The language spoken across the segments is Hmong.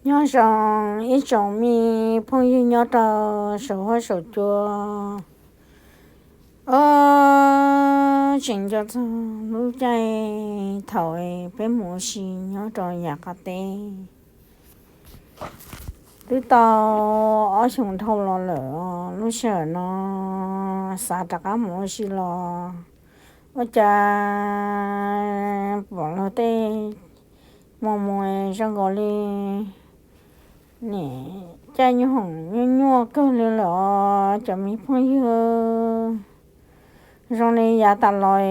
Nyob zoo ib tsoom me phooj ywg nyob rau saum huab saum cua. Ob, tseem nco txog lub caij thaum peb mus ua si nyob rau yav qab teb. Twb tau ob xyoos dhau los lawm, lub sij hawm no xav rov qab mus ua si los ua cas pom luag tej mus mus zoo nkaus li nim caij nyuag hoom nyuaj nyuaj kawg li lawm os cov me phooj ywg. Zoo li yav tas los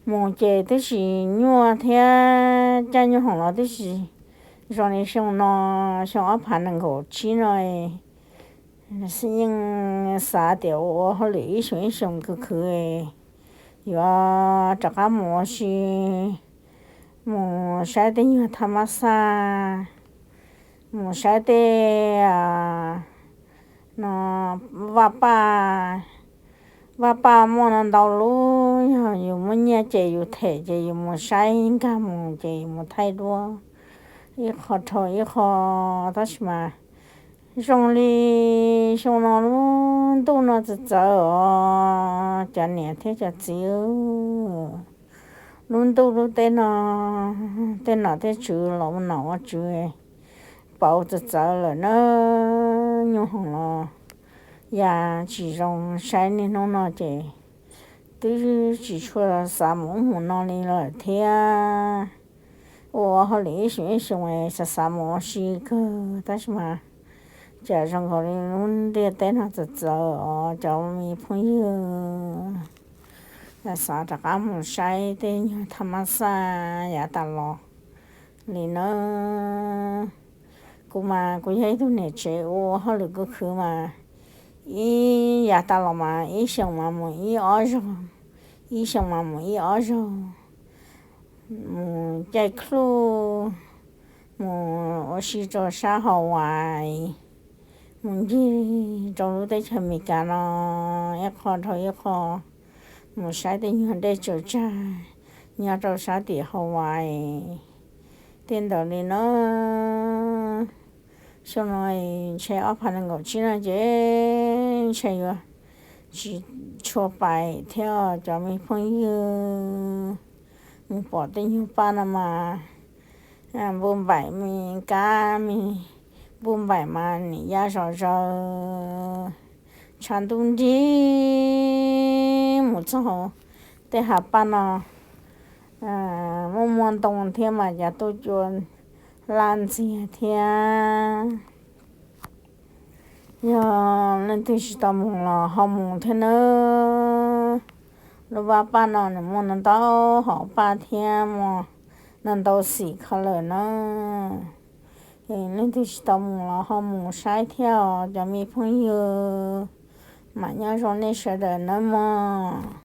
mus ces twb tsis nyuaj thiab caij nyuag hoom los twb tsis zoo li xyoo no, xyoo ob phav nees nkaum tsib no yeej xav tias ua hauj lwm ib xyoos ib xyoos khwv khwv yuav rov qab mus ua si, mus saib tej nyuag thaj mab xaj, mus saib tej no vaj paj, vaj paj muaj no ntau lub, yog yus muaj nyiaj ces yus them ces yus mus saib nkag mus ces yus mus thaij duab ib qho dhau ib qho. Tab sis mas zoo li xyoo no lub ntuj no txawv txawv os cov niam thiab cov txiv. Lub ntuj lub teb no, tej nom tej tswv los ua nom ua tswv pauv txawv txawv lawm na. Nyuag hoom los yam tsis zoo saib niaj hnub no ces twb tsis tshua xav mus ub mus no li lawm thiab. Ua hauj lwm ib xyoos ib xyoos xav xav mus ua si kawg tab sis mas cas zoo nkaus li lub ntiaj teb no txawv txawv os cov me phooj ywg. Xav rov qab mus saib tej nyuag thaj mab xaj yav tas los li na. Kuv mas kuv yog ib tug niam tsev ua hauj lwm khwv khwv mas ib yav tas los mas ib xyoos mas mus ib ob zaug, ib xyoos mas mus ib ob zaug, mus caij club, mus ua si rau sab Hawaii, mus ncig rau lub teb chaws Amelikas no ib qho dhau ib qho, mus saib tej nyuag dej tsaws tsag nyob rau sab tim Hawaii. Tej ntawd li na. Xyoo no ntshe ob phav nees nkaum tsib no ces ntshe yuav tsis tshua pais thiab cov me phooj ywg. Mus pom tej nyuag paj no mas npuj npaim me kab me npuj npaim mas nim yaj zom zaws tshav ntuj nrig mus txog tej hav paj no muaj muaj ntoo thiab mas cas tuaj cua laj ntxiag thiab. Yog leej twg tsis tau mus los ho mus thiab nawb. Lub vaj paj no nws muaj ntau ntau hom paj thiab muaj ntau ntau xim kho lawm na. Leej twg tsis tau mus los ho mus saib thiab os cov me phooj ywg. Mam nyob zoo nej sawv daws nawb mog.